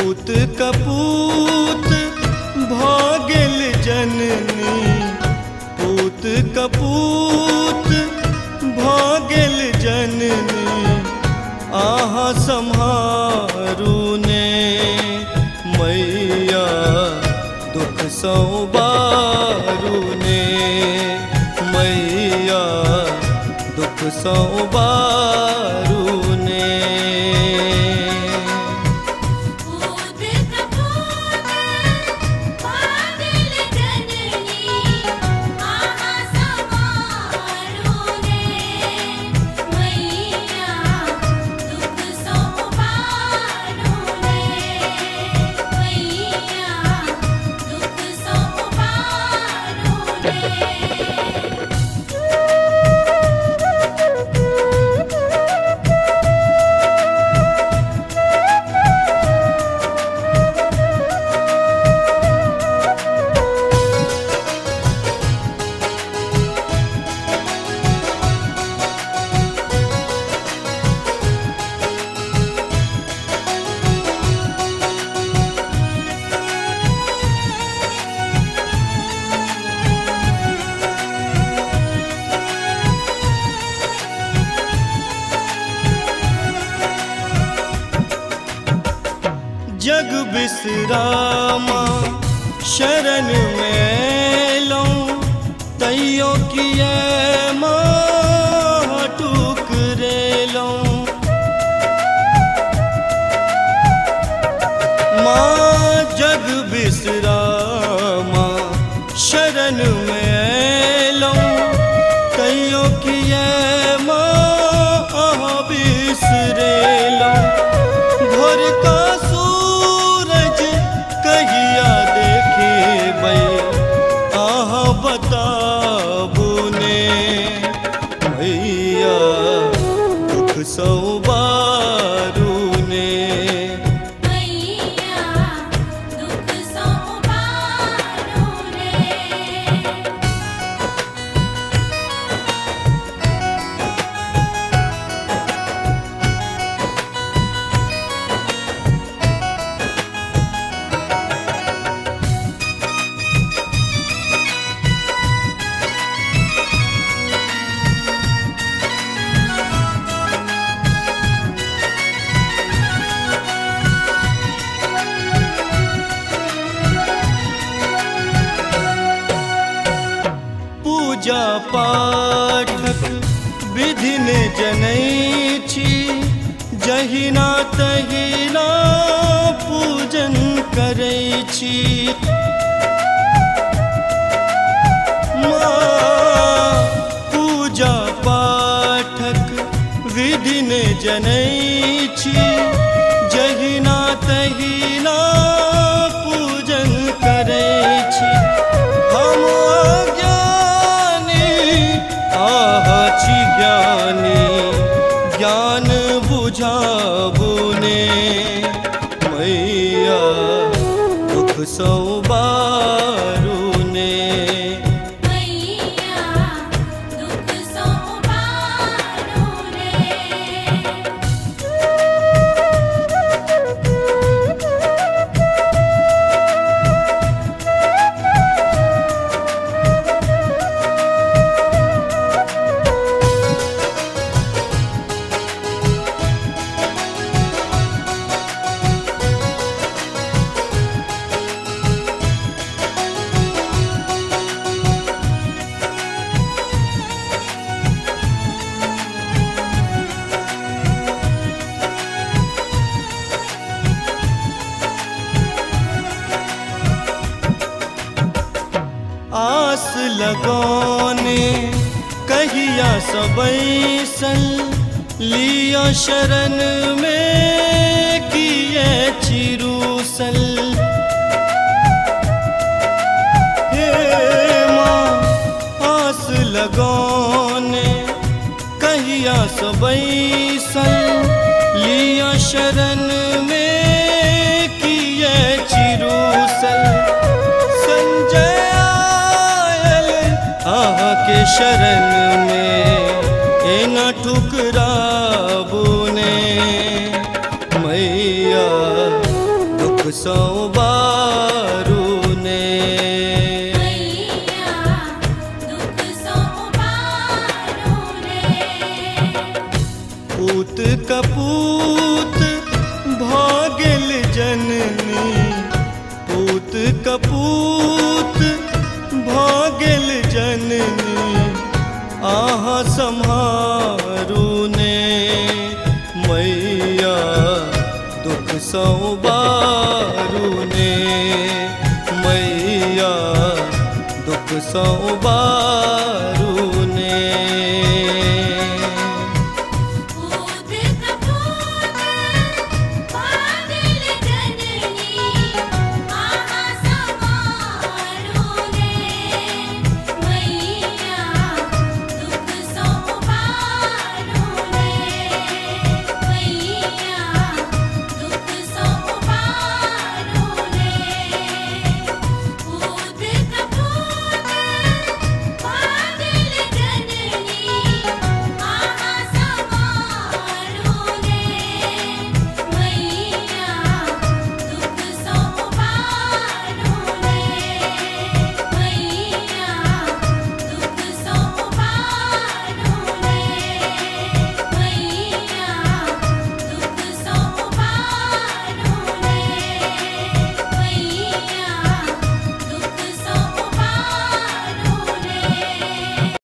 पूत कपूत भ गेल जननी, पूत कपूत भ गेल जननी, आहाँ सम्हारू ने मैया, दुख सँ उबारू ने मैया, दुख सँ उबारू ने। जग बिसरामा शरण में लऊं, तैयो किए माँ टुकरेलऊं। माँ जग बिसरामा शरण में लऊं, तैयो किए माँ बिसरेलऊं। भोर का कहिया देखेबै अहाँ बताबू ने मैया, दुख सँ उबारू ने मैया, दुख सँ उबारू ने। पूजा पाठक विधि ने जनै छी, जहिना तहिना पूजन करै छी। माँ पूजा पाठक विधि ने जनै छी, जहिना तहिना पूजन करै छी। हम अहाँ छी ज्ञानी, ज्ञान बुझाबू ने मैया, दुख सँ उबारू ने मैया, दुख सँ उबारू ने। आस लगौने कहिया सबैसल, लिया शरण में किए चिरूसल। हे माँ आस लगौने कहिया सबैसल, लिया शरण में किए चिरूसल। संजय आहा के शरण में एना ठुकराबू ने मैया, दुख सँ उबारू ने। मैया दुख सो उबारू रे। पूत कपूत भऽ गेल जननी, पूत कपूत भऽ गेल जननी, अहाँ सम्हारू ने। मैया दुख सँ उबारू ने। मैया दुख सँ उबारू।